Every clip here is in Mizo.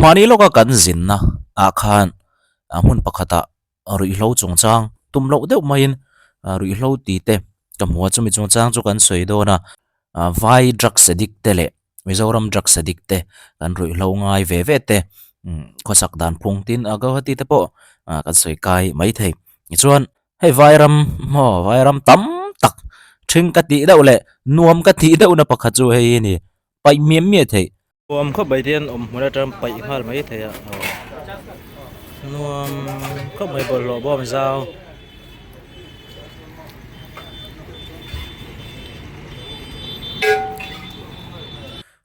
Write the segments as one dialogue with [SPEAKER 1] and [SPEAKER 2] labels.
[SPEAKER 1] Mahni lawka kan zinna ah khan hmun pakhatah ruihhlo chungchang tum loh deuh maiin ruihhlo ti te ka hmu a chumi chungchang chu kan sawi dawn a vai drugs addict te leh Mizoram drugs addict te kan ruihhlo ngai ve ve te khawsak dan phung tin a Guwahati te pawh kan sawi kai maithei tichuan hei vairam maw vairam tam tak ṭhing ka tih deuh leh nuam ka tih deuhna pakhat chu hei hi a ni paih miam miah theih.
[SPEAKER 2] Nuam khawp mai te hian awm hmun atang paih nghal mai thei a aw nuam khawp mai bawlhhlawh bawm zau.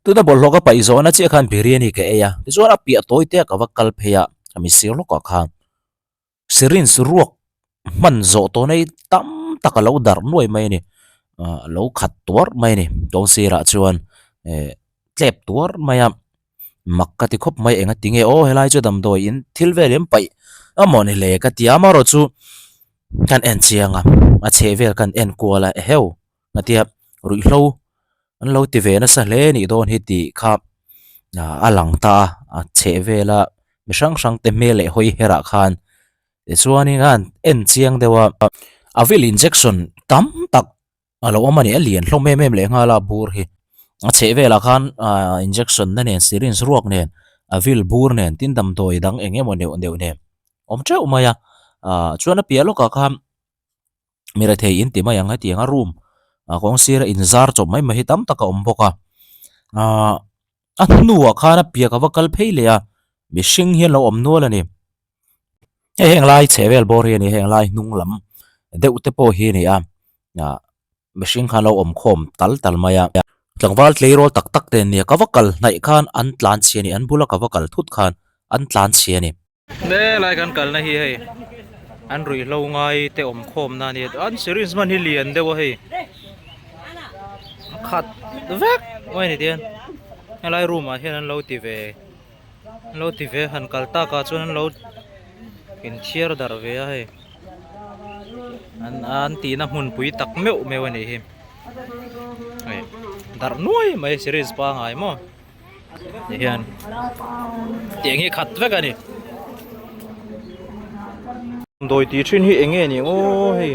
[SPEAKER 1] Tuna bawlhhlawh ka paih zawhna chiah khan biryani ka ei a tichuan a piah tawi te a ka va kal phei a ka misir lawkah khan. Syringe ruak hman zawh tawh nei tam tak a lo darh nuai mai a ni ah a lo khat tuar mai a ni tawng sirah chuan eh tlep tuar mai a mak ka ti khawp mai enga tinge aw helai chu damdawi in thil vel in paih a mawni hle ka ti a amaherawhchu kan en chiang a a chheh vel kan en kual a eheu Ngatia ruihhlo an lo ti ve nasa hle nih dawn hi tih kha a lang ta a, a chheh vela mi hrang hrang te hmel leh hawi herah khan tichuanin a han en chiang deuh a, a vil injection tam tak a lo awm a ni, a lian hlawm em em leh nghal a bur hi, a chheh velah khan ah injection na nen syringe ruak nen a vil bur nen tin damdawi dang eng emaw neuh neuh nen awm teuh mai a, ah chuan a piah lawkah khan. Mi rethei in ti mai ang hetiang a room ah kawng sira in zar chawp mai mai hi tam tak a awm bawk a ahh a hnuah khan a piak a va kal phei leh a mihring hian lo awm nual a ni hei heng lai chheh vel bawr hi a ni heng lai hnung lam deuh te pawh hi a ni a ah mihring khan lo awm khawm tal tal mai a tlangval tleirawl tak tak te an nia ka va kal hnaih khan an tlan chhia a ni an bula ka va kal thut khan an tlan chhia a ni.
[SPEAKER 2] Helai kan kalna hi hei an ruihhlo ngai te awm khawmna a ni a an syringe hman hi lian deuh a hei a khat vek mai a ni tihian helai room ah hian an lo ti ve an lo ti ve han kal tak ah chuan an lo inthiar darh ve a hei an an tihna hmunpui tak meuh meuh a nih hi hei darh nuai mai syringe pangai maw. Ti hian tiang hi khat vek a ni. Dawi tih thin hi eng nge ni aw hei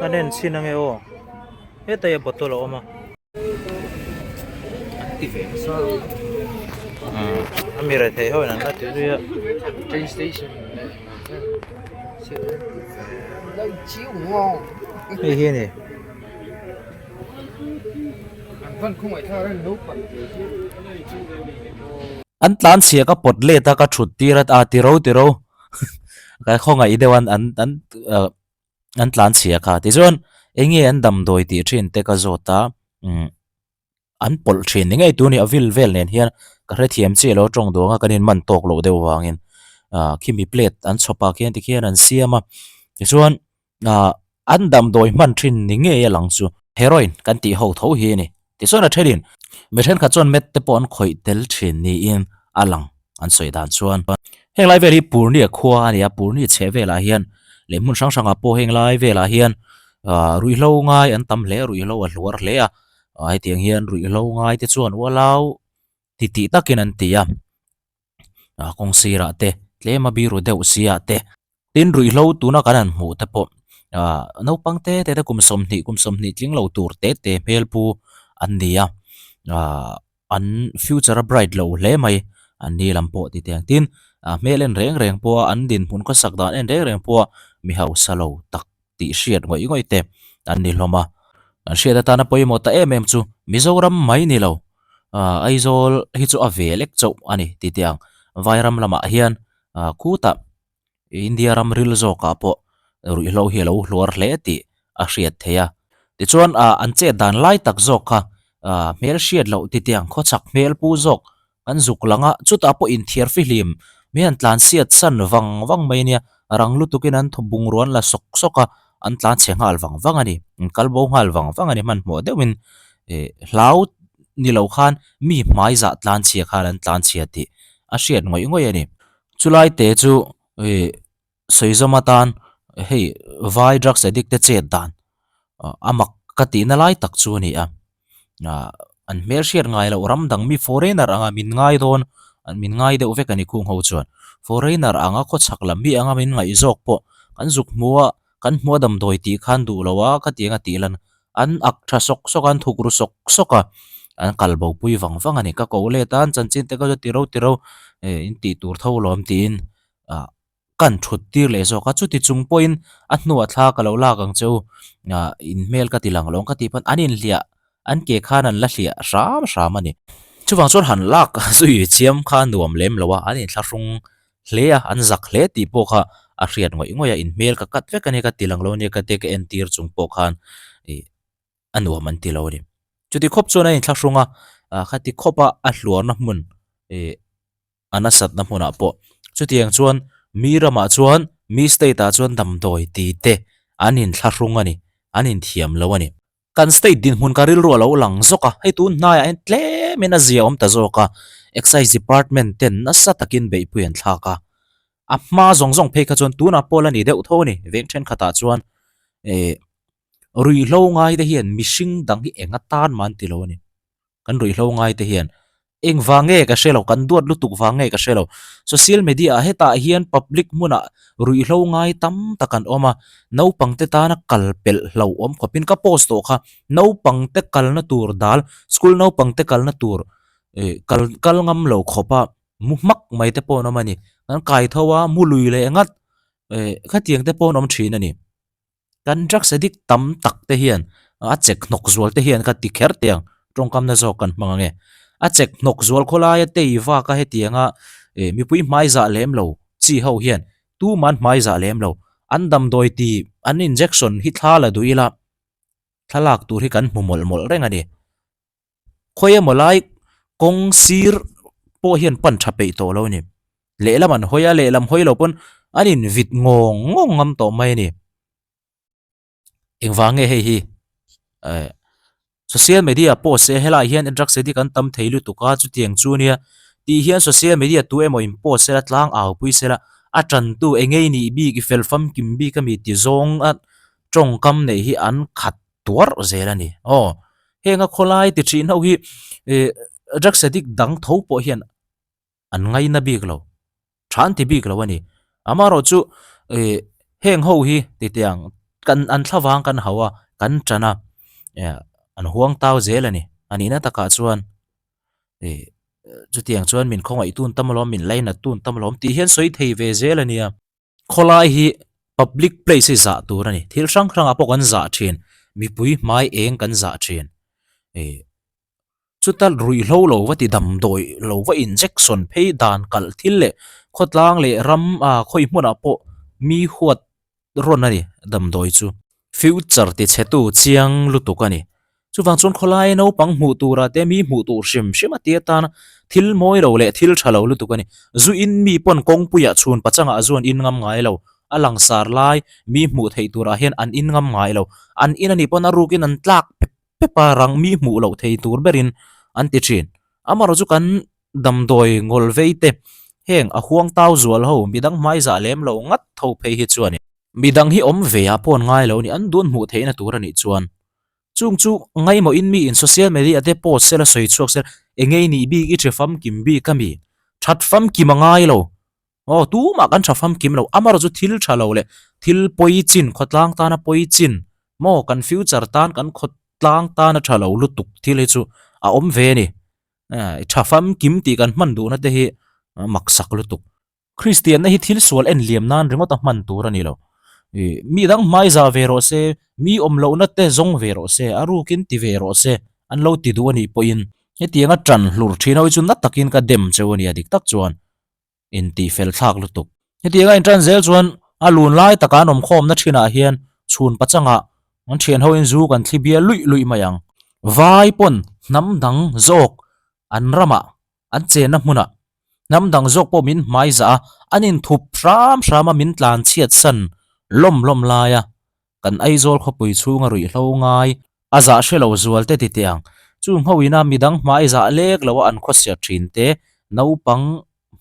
[SPEAKER 2] a nen chhin ange aw hetai a bottle a awm a. An ti ve nasa a mi rethei ho in an la ti zui a.
[SPEAKER 3] Train station
[SPEAKER 2] Hei hi a ni.
[SPEAKER 1] An tlan chhia ka pawt let a ka thut tir a a ti ro ti ro ka khawngaih deuh an an an ah an tlan chhia kha tichuan eng nge an damdawi tih thin te ka zawt a umm an pawlh thin ni ngei tur a ni a vil vel nen hian ka hrethiam chiah lo tawng duang a kan inman tawk loh deuh vangin ah khimi plate an chhawp ah khian tikhian an siam a tichuan. Ah an damdawi hman thin ni ngei a lang chu heroin kan tih ho tho hi a ni. Tichuan a thenin mi thenkhat chuan met te pawh an khawih tel thin niin a lang an sawi dan chuan. Heng lai vel hi Purnia khua a ni a, Purnia chheh velah hian leh hmun hrang hrangah pawh heng lai velah hian ah ruihhlo ngai an tam hle a, ruihhlo a hluar hle a, ah hetiang hian ruihhlo ngai te chuan ualau titih takin an ti a. ah kawng sirah te tlem a biru deuh siah te tin ruihhlo tuna kan han hmuh te pawh ah naupang te te te kum sawmhnih kum sawmhnih tling lo tur te te hmel pu an ni a ah an future a bright lo hle mai an ni lam pawh ti teng tin ah hmel en reng reng pawh a an dinhmun khawsak dan en reng reng pawh a mi hausa lo tak tih hriat ngawih ngawih te an ni hlawm a. Kan hriat atana pawimawh ta em em chu Mizoram mai ni lo, ah Aizawl hi chu a ve lek chauh a ni ti teh ang. Vairam lamah hian ah khutah India ram ril zawkah pawh ruihhlo hi a lo hluar hle tih a hriat theih a. Tichuan ah an chet dan lai tak zawk kha ah hmel hriat loh ti teh ang khawchhak hmel pu zawk Kan zuk lang a, chutah pawh inthiar fihlim mi an tlan siat san vang vang mai ania, rang lutukin an thaw bungrua an la sawk sawk a, an tlan chhe nghal vang vang a ni, an kal bo nghal vang vang a ni hmanhmawh deuhin eh hlau ni lo khan mi hmai zah tlan chhia khan an tlan chhia tih a hriat ngawih ngawih a ni. Chulai te chu eh sawi zawm atan hei vai drugs addict te chet dan a mak ka tihna lai tak chu a ni a, ah an hmel hriat ngai loh ram dang mi foreigner anga min ngai dawn Min ngai deuh vek a ni khung ho chuan. Foreigner anga khawchhak lam hi anga min ngaih zawk pawh kan zuk hmu a, kan hmu a damdawi tih khan duh lo a, khatiang a tih lan an ak tha sawk sawk a, an thuk ru sawk sawk a, an kal bo pui vang vang a ni. Ka ko let a, an chanchin te kha chu ti ro ti ro eh in tih tur tho lawm tiin ah kan thut tir leh zawk a, chuti chung pawhin a hnuah thla ka lo lak ang che u ah in hmel ka ti lang lawng ka tih pawn an inhliah an ke khan an la hliah hram hram a ni. Chuvang chuan han lak zui chiam kha nuam lem lo a, an inthlahrung hle a, an zak hle tih pawh kha a hriat ngawih ngawih a, in hmel ka kat vek a nia ka ti lang lo a nia ka te ka entir chung pawh khan ih a nuam an ti lo a ni. Chuti khawp chuan a inthlahrung a, ah khati khawp a a hluarna hmun ih a nasatna hmunah pawh chutiang chuan mi ramah chuan mi state ah chuan damdawi ti te an inthlahrung a ni, an inthiam lo a ni. Kan state dinhmun ka rilru a lo lang zawk a, hei tun hnaiah hian tlemin a zia awm ta zawk a, Excise Department ten nasa takin beihpui an thlak a, a hma zawng zawng phei kha chuan tunah pawh la ni deuh tho a ni, veng thenkhatah chuan eh ruihhlo ngai te hian mihring dang hi eng atan mah an ti lo a ni. Kan ruihhlo ngai te hian engvang nge ka hre lo, kan duat lutuk vang nge ka hre lo. Social media ah hetah hian public hmunah ruihhlo ngai tam tak an awm a, naupang te tana kal pelh hlauhawm khawpin ka post tawh kha, naupang te kalna tur dal, school naupang te kalna tur eh kal kal ngam lo khawpa mu hmak mai te pawh an awm a ni. Kan kai tho a, mu lui leh ngat eh khatiang te pawh an awm thin a ni. Kan drugs addict tam tak te hian a chek hnawk zual te hian ka ti kher teh ang, tawngkamna zawk kan hmang ange. A chek hnawk zual khawlaia tei vak a hetianga eh mipui hmai zah lem lo chi ho hian tuman hmai zah lem lo. An damdawi ti an injection hi thla la duh ila thlalak tur hi kan hmu mawlh mawlh reng a ni. Khawi emaw lai kawng sir pawh hian pan tha peih tawh lo a ni. Lehlam an hawi a, lehlam hawi lo pawn an invit ngawng ngawng ngam tawh mai a ni. Engvang nge hei hi? Eh social media post se helai hian drugs addict an tam thei lutuk a chutiang chu nia tih hian social media tu emaw in post sela tlang au pui sela a tantu eng nge i nih bik i fel famkim bik ami ti zawng a tawngkam neih hi an khat tuar zel a ni. Aw, heng a khawlai ti thin ho hi eh drugs addict dang tho pawh hian an ngaina bik lo, tha an ti bik lo a ni. Amaherawh chu eh heng ho hi ti teh ang kan an thlavang kan hauh a, kan tan a, eh an huang tau zel a ni. A nihna takah chuan eh chutiang chuan min khawngaih tun tam alawm, min lainat tun tam alawm tih hian sawi thei ve zel a nia. Khawlai hi public place hi zah tur a ni. Thil hrang hrangah pawh kan zah thin. Mipui hmai eng kan zah thin. Ih chuta ruihhlo lo va ti damdawi lo va injection phei dan kalh thil leh khawtlang leh ram ah khawi hmunah pawh mi huat rawn a ni damdawi chu. Future ti chhe tu chiang lutuk a ni. Chuvang chuan khawlai naupang hmuh turah te mi hmuh tur hrim hrim a ti atan thil mawi lo leh thil tha lo lutuk a ni. Zu in mi pawn kawngpuiah chhun pachangah zu an in ngam ngai lo. A langsar lai mi hmuh theih turah hian an in ngam ngai lo. An in a nih pawn a rukin an tlak pep pep a, rang mi hmuh loh thei tur berin an ti thin. Amaherawhchu kan damdawi ngawl vei te heng a huang tau zual ho midang hmaizah lem lo ngat tho phei hi chuan midang hi awm ve ah pawh an ngai lo a ni, an dun hmuh theihna tur a nih chuan chung chu ngaimawhin mi in social media te post sela sawi chhuak sela eng nge i nih bik i tha famkim bik a mi that famkim a ngai lo aw tumah kan tha famkim lo amaherawh chu thil tha lo leh thil pawi chin khawtlang tana pawi chin maw kan future tan kan khawtlang tana tha lo lutuk thil hi chu a awm ve a ni. Eh tha famkim tih kan hman duhna te hi maksak lutuk. Kristianna hi thil sual en liam nan ringawt a hman tur a ni lo. Ih mi dang hmai zah ve rawh se, mi awm lohna te zawng ve rawh se, a rukin ti ve rawh se, an lo ti duh a nih pawhin hetianga tan hlur thin ho hi chu na takin ka dem cheu a nia dik tak chuan. Intih fel thlak lutuk. Hetianga intan zel chuan a lun lai taka an awm khawmna thinah hian chhun pachangah an thian hoin zu kan thli bial luih luih mai ang. Vai pawn hnam dang zawk an ramah an chenna hmunah hnam dang zawk pawh min hmai zah a, an inthup hram hram a min tlan chhiat san lawm lawm lai a. Kan Aizawl khawpui chhunga ruihhlo ngai a zah hre lo zual te ti teh ang. Chung ho ina midang hmai zah lek lo a an khawsiat thin te, naupang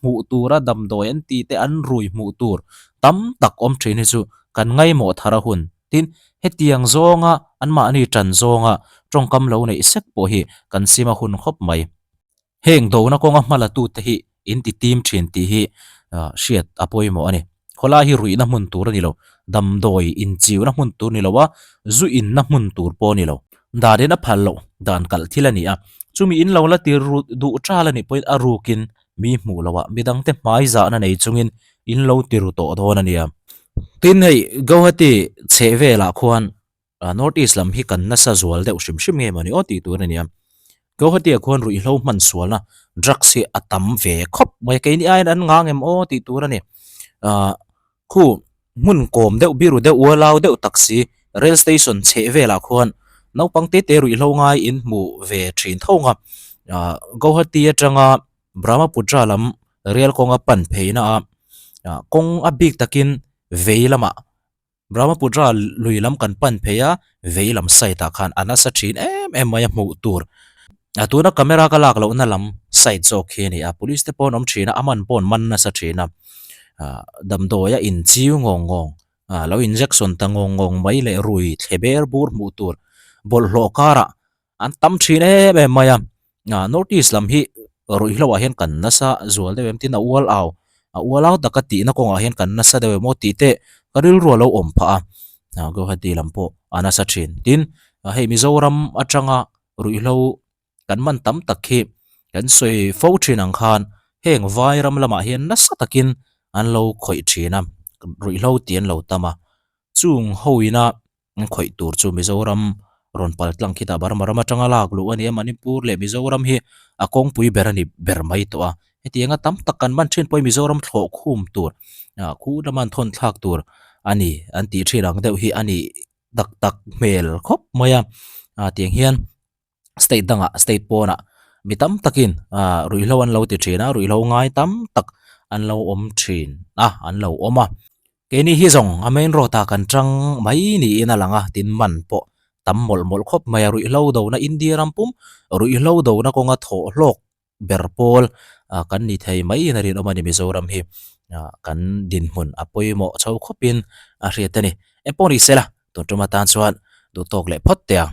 [SPEAKER 1] hmuh tura damdawi an ti te an rui hmuh tur tam tak awm thin hi chu kan ngaimawh thar a hun. Tin, hetiang zawnga anmahni tan zawnga tawngkam lo neih sek pawh hi kan sim a hun khawp mai. Heng dona kawnga hma la tute hi in ti tim thin tih hi hriat a pawimawh a ni. Khawlai hi ruihna hmun tur a ni lo, damdawi inchiuna hmun tur a ni lo a, zu inna hmun tur pawh a ni lo. Danin a phal loh dan kalh thil a ni a, chumi in lo la tir duh tal a nih pawhin a rukin mi hmuh loh a, midangte hmai zahna nei chungin in lo ti ru tawh dawn a nia. Tin hei Guwahati chheh velah khuan North East lam hi kan nasa zual deuh hrim hrim nge mawni aw tih tur a nia. Guwahati ah khuan ruihhlo hman sualna drugs hi a tam ve khawp mai a, keini aiin an ngah ngem aw tih tur a ni. Ahh khu hmun kawm deuh biru deuh ualau deuh tak si rail station chheh velah khuan naupang te te ruihhlo ngai in hmu ve thin tho ang a. Ahh Guwahati atanga Brahmaputra lam rail kawnga pan pheina a ah kawng a bik takin vei lamah Brahmaputra lui lam kan pan phei a, vei lam side ah khan a nasa thin em em mai a hmuh tur. A tuna camera ka lak lohna lam side zawk khi a ni a, police te pawh an awm thin a, a man pawh an man nasa thin a. Ah damdawi a inchiu ngawng ngawng, ah lo injection ta ngawng ngawng mai leh rui thle ber bur hmuh tur bawlhhlawh karah An tam thin em em mai a, ah North East lam hi ruihhlo ah hian kan nasa zual deuh em tin a ual au a ual au taka tihna kawngah hian kan nasa deuh em aw tih te ka rilru a lo awm phah a, ah Guwahati lam pawh a nasa thin. Tin, hei Mizoram atanga ruihhlo kan man tam tak hi kan sawi fo thin ang khan heng vai ram lamah hian nasa takin an lo khawih thin a, ruihhlo tih an lo tam a, chung ho ina An khawih tur chu Mizoram rawn pal tlang khitah Burma ram atanga lak luh a ni a, Manipur leh Mizoram hi a kawngpui ber a ni ber mai tawh a. Hetianga tam tak kan man thin pawhin Mizoram thlawh khum tur ah khu lama an thawn thlak tur a ni an tih thin ang deuh hi a nih tak tak hmel khawp mai a. Ah tiang hian state dangah state pawnah mi tam takin ah ruihhlo an lo ti thin a, ruihhlo ngai tam tak an lo awm thin a, an lo awm a. Keini hi zawng a main road ah kan tang mai niin a lang a, tin man pawh tam mawlh mawlh khawp mai a, ruihhlo dona India ram pum ruihhlo dona kawnga thawh hlawk ber pawl ah kan ni thei mai in a rinawm a ni Mizoram hi ah kan dinhmun a pawimawh chho khawpin a hriat a ni. Engpawh ni sela tun tum atan chuan duhtawk leh phawt teh ang.